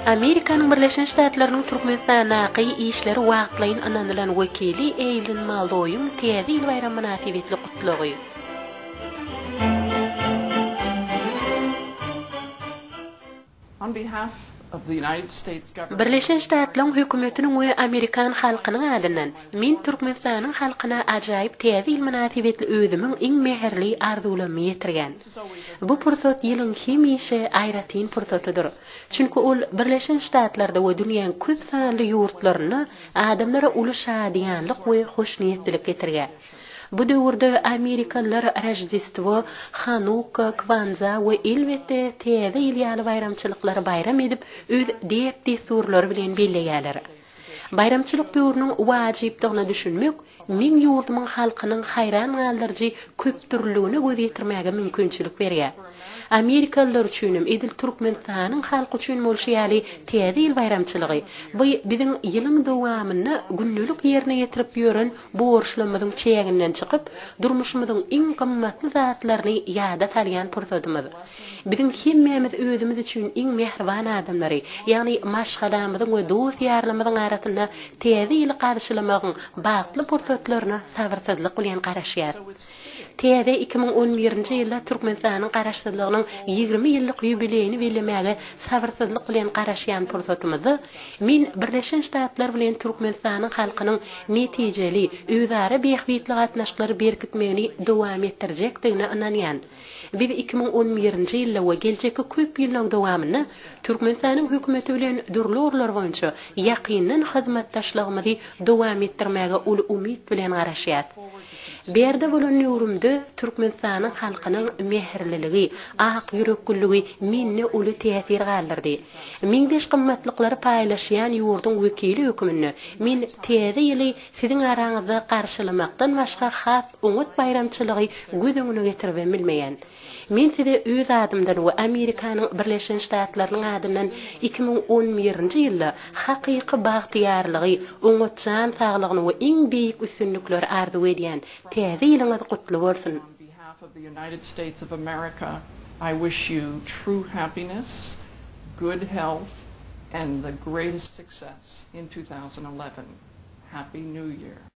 Amerikanyň Birleşen Ştatlarynyň Türkmenistandaky işleri wagtlaýyn ynanylan wekili Eýlin Malloýyň Täze ýyl baýramy mynasybetli gutlagy. Birleşen Ştatlaryň Hökümetiniň we amerikan halkynyň adyndan men Türkmenistanyň halkyna ajaýyp Täze ýyl mynasybetli özümiň iň mähirli arzuwlarymy ýetirýän. Bu pursat ýylyň hemişe aýratyn pursatydyr. Çünki ol Birleşen Ştatlarda we dünýäň köp sanly ýurtlarynda adamlara uly şadyýanlyk we hoşniýetlilik getirýär. Bu döwürde amerikalylar Roždestwo, Hanukka, Kwanza we elbetde Täze ýyl ýaly baýramçylyklary baýram edip, öz däp-dessurlary bilen belleýärler. Baýramçylyk döwrüniň wajypdygyna düşünmek meň ýurdumyň halkynyň haýran galdyryjy köpdürlüligine göz ýetirmäge mümkinçilik berýär. Amerikalylar üçinem edil Türkmenistanyň halky üçin bolşy ýaly Täze ýyl baýramçylygy, bu biziň ýylyň dowamynda gündelik ýerine ýetirip ýören borçlarymyzyň çäginden çykyp, durmuşymyzyň iň gymmatly zatlaryny ýada salýan pursadymyz. Biziň hemmämiz özümiz üçin iň mähriban adamlary, ýagny maşgalamyzyň we dost-ýarlarymyzyň arasynda Täze ýyly garşylamagyň bagtly pursatlaryna sabyrsyzlyk bilen garaşýarys. Täze 2011-nji ýylda Türkmenistanyň Garaşsyzlygynyň 20 ýyllyk ýubileýini bellemäge sabyrsyzlyk bilen garaşýan pursatymyzda, men Birleşen Ştatlar bilen Türkmenistanyň halkynyň netijeli, özara bähbitli gatnaşyklary berkitmegini dowam etdirjekdigine ynanýan. Biz 2011-nji ýylda we geljekki köp ýyllaryň dowamynda Türkmenistanyň Hökümeti bilen dürli ugurlar boýunça ýakyndan hyzmatdaşlygymyzy dowam etdirmäge uly umyt bilen garaşýarys. Bärde bolan döwrümde Türkmenistanyň halkynyň mähirliligi, ak ýürekliligi mende uly täsir galdyrdy. Meňzeş gymmatlyklary paýlaşýan ýurduň wekili höküminde men Täze ýyly siziň araňyzda garşylamakdan başga has oňat baýramçylygy göz öňüne getiribem bilmeýän. Men size öz adymdan we Amerikanyň Birleşen Ştatlarynyň adyndan 2011-nji ýylda hakyky bagtyýarlygy, oňat jan saglygyny we iň beýik üstünlikleri arzuw edýän. Täze ýylyňyz gutly bolsun! And the greatest success in 2011. Happy New Year.